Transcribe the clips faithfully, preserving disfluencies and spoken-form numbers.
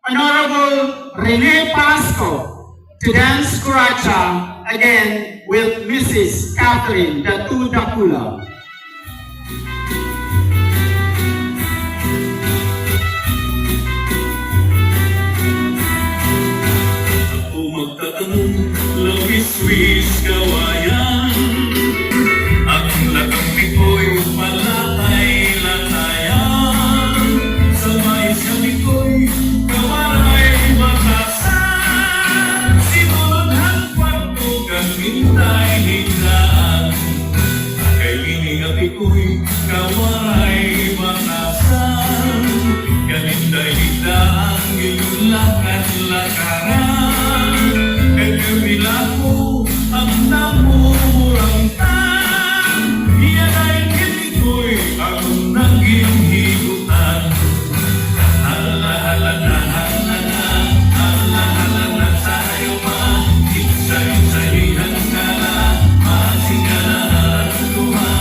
Honorable Rene Pasco to dance Kuracha again with Missus Catherine Datu Dakula. Ako magtatanong, lawiswis kawayan. Ang lakang Bikoy, palatay-latayan. Sa mais nga Bikoy, kawaray batasan. Sinulod han kwarto, kaminday higdaan. Kay ini nga Bikoy, kawaray batasan. Kaminday higdaan, ginlakad-lakaran. Kay pirmi la ko an namumurangtan. Yaday kay Bikoy, ako nagin higutan. Hala, hala na, hala na, hala, hala na, sayaw pa. Itsa-itsa, ihang ka na, masigana, hala na, duha.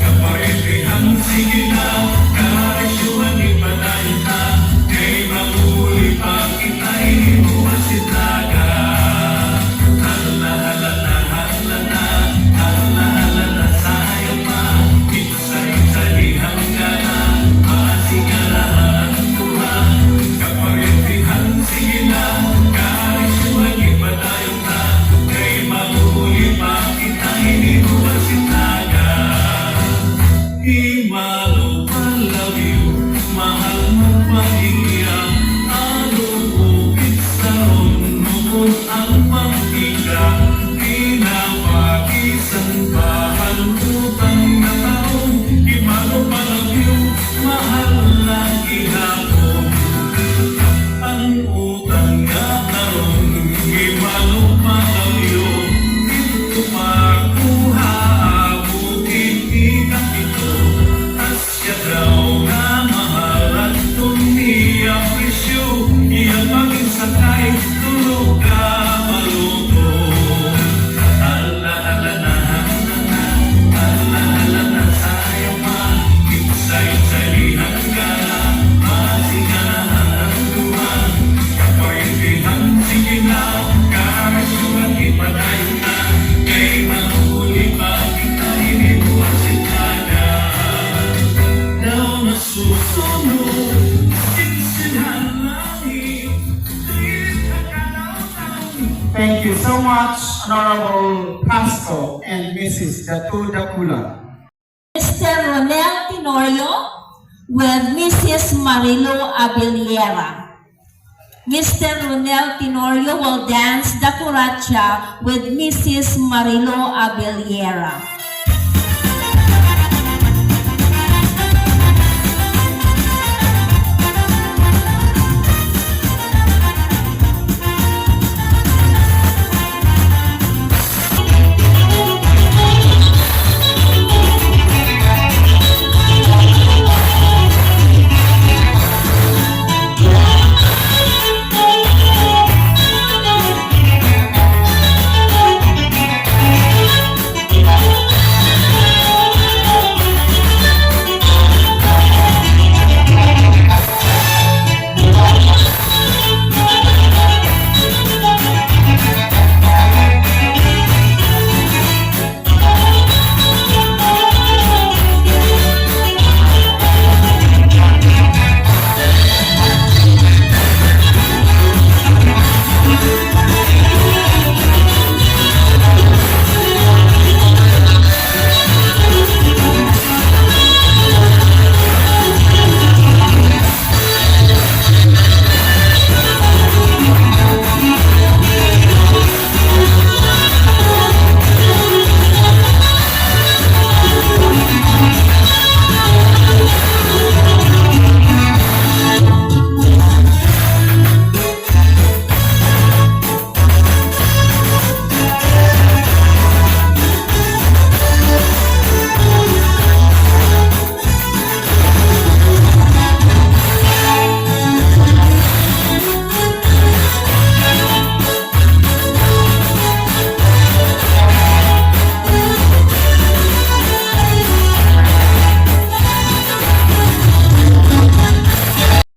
Kaparetihan, sige na, karisyuhan, ipadayon ta. Kay manguli pa kita, ini mo masitaga. Hala, hala na, hala na, hala, hala na, sayaw pa. Itsa-itsa, ihang ka na, masigana, hala na, duha. Kaparetihan, sige na, karisyuhan, ipadayon ta. Kay manguli pa kita, ini mo masitaga. Himalo pa, love you, mahal mo pa hiya. Ano ko pitsaron, nukon an mantika, pinapakisan pa han utang nga taon. Himalo pa, love you, mahal na gihapon. An utang nga taon, himalo pa, love you, didto pa kuha, abot ini ka pito. Asya daw nga mahal adton niya presyo, iya pa ginsakay, tulo ka maluto. Hala, hala na, hala na, hala, hala na, sayaw pa. Itsa-itsa, ihang ka na, masigana, hala na, duha. Kaparetihan, sige na, karisyuhan, ipadayon ta. Kay manguli pa kita, ini mo masitaga. Daw nasusunod, sinsinhan langit. Thank you so much, Honorable Pasco and Missus Datu Dakula. Mister Ronel Tenorio with Missus Marilo Abiliera. Mister Ronel Tenorio will dance the Kuracha with Missus Marilo Abiliera.